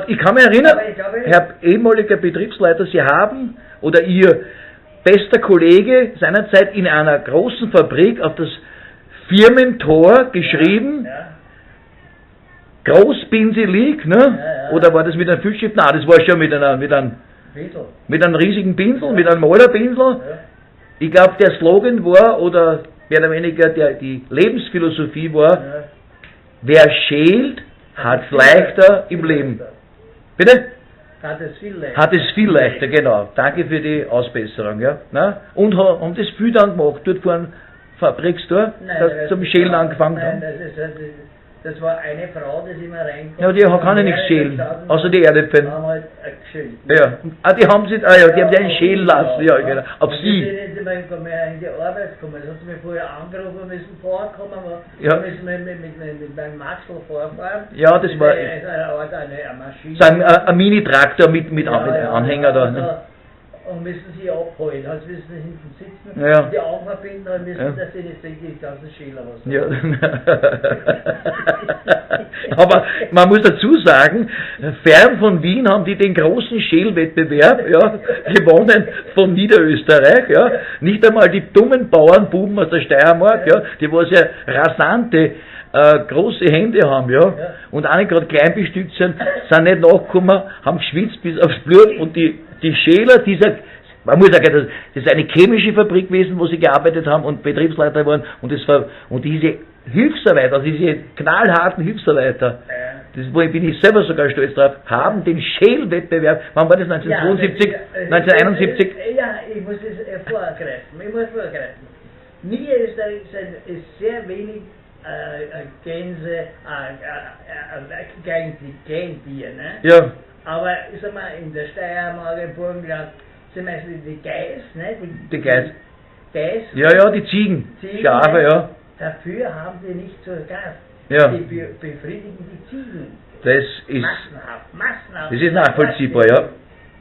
Ich kann mich erinnern, Aber ich glaube, Herr ehemaliger Betriebsleiter, Sie haben oder Ihr bester Kollege seinerzeit in einer großen Fabrik auf das Firmentor geschrieben, Ja, Großpinselig, ne? Ja, ja. Oder war das mit einem Filzstift? Nein, das war schon Pinsel. mit einem riesigen Pinsel, mit einem Malerpinsel. Ja. Ich glaube, der Slogan war, oder mehr oder weniger die Lebensphilosophie war, Ja. wer schält, hat's leichter im Leben. Bitte? Hat es viel leichter. Hat es viel leichter, genau. Danke für die Ausbesserung, ja. Na? Und haben das viel dann gemacht, dort vor dem Fabrikstor, Nein, dass das zum ist- Schälen angefangen Nein, haben. das war eine Frau, die ist immer reingekommen. Ja, die kann ja nichts schälen, außer die Erdäpfel. Haben halt geschält. Ja. Ah, die haben sie, ah ja, die haben sie einen schälen lassen, ja, genau. Auf Und sie. Die sind nicht immer mehr in die Arbeit gekommen. Das hat sie mich vorher angerufen, müssen vorkommen, aber Ja. müssen wir mit meinem Maxl vorfahren. Ja, das war- ist eine Art, eine Maschine. So ein Mini-Traktor mit Anhänger da. Und, Ne? und müssen sie abholen. Also müssen sie hinten sitzen, Ja. die Augen verbinden und müssen, Ja. dass sie nicht sehen, die ganzen Schäler was. Ja. Aber man muss dazu sagen, fern von Wien haben die den großen Schälwettbewerb, ja, gewonnen von Niederösterreich, ja. Nicht einmal die dummen Bauernbuben aus der Steiermark, ja, die was ja rasante, große Hände haben, ja, Ja. und auch nicht gerade klein bestückt sind, sind nicht nachgekommen, haben geschwitzt bis aufs Blut und die Schäler dieser, man muss sagen, das ist eine chemische Fabrik gewesen, wo sie gearbeitet haben und Betriebsleiter waren und das war, und diese Hilfsarbeiter, also diese knallharten Hilfsarbeiter, das wo bin ich selber sogar stolz drauf, haben den Schälwettbewerb, wann war das, 1972, Ja, 1971? Ja, ich muss es vorgreifen. Ich muss vorgreifen. Niederösterreich ist sehr wenig Gänse, Kleintier, ne? Ja, Aber ich sag mal, in der Steiermark, im Burgenland sind meistens die Geiß, ne? Die Geiß. Geiß. ja, ja, die Ziegen, Ziegen, Schafe, ne? ja, Dafür haben die nicht so Gas. Ja. Die befriedigen die Ziegen. das ist, Massenhaft, massenhaft. das ist nachvollziehbar, ja.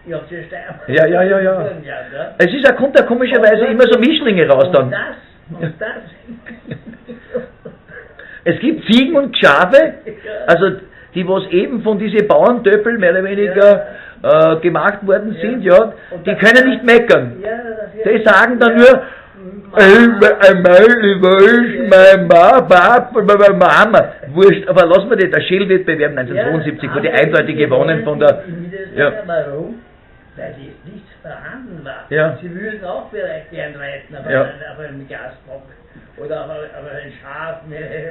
Ich hab's ja Steiermark. Ja, ja, ja, ja. Burgenland, ja. Es ist, kommt ja komischerweise immer so Mischlinge raus dann. Und das, und das. Es gibt Ziegen und Schafe, also die was eben von diesen Bauerntöppel mehr oder weniger gemacht worden sind, ja, Und die das- können nicht meckern. Ja, das Die sagen dann nur, Mama. Wurscht, aber lassen wir die, der Schälwettbewerb 1972 wurde eindeutig gewonnen von der, Ja. ja, Warum? Weil es nichts vorhanden war. Ja. Sie würden auch vielleicht gern reiten auf, Ja. auf einem Gasbock oder auf einem Schaf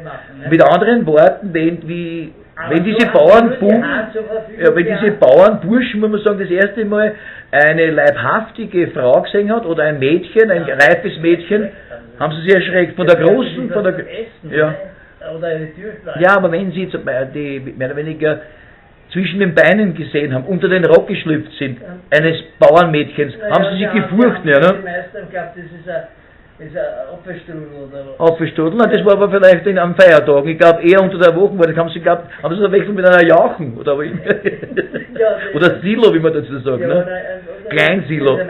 machen. Ne? Mit anderen Worten, wenn, wie, Aber wenn so diese haben sie nur die Bauernbuben, Hand zur Verfügung ja, wenn diese gehabt. Bauernburschen, muss man sagen, das erste Mal eine leibhaftige Frau gesehen hat oder ein Mädchen, ein Ja. reifes Mädchen, haben sie sich erschreckt von der großen, von der, Zum Essen, ja. ne? Oder eine Türschlange. Ja, aber wenn sie zum Beispiel die mehr oder weniger zwischen den Beinen gesehen haben, unter den Rock geschlüpft sind, eines Bauernmädchens, Naja, haben sie sich die gefurcht, die ja, Die ne? meisten haben geglaubt, das ist ein Apfelstrudel oder was. Aufgestoßen, nein, das war aber vielleicht am Feiertag. Ich glaube eher unter der Woche, weil das haben sie geglaubt, haben sie verwechselt mit einer Jauchen oder, Ja, das- oder Silo, wie man dazu sagt, Ja, ne? oder Kleinsilo.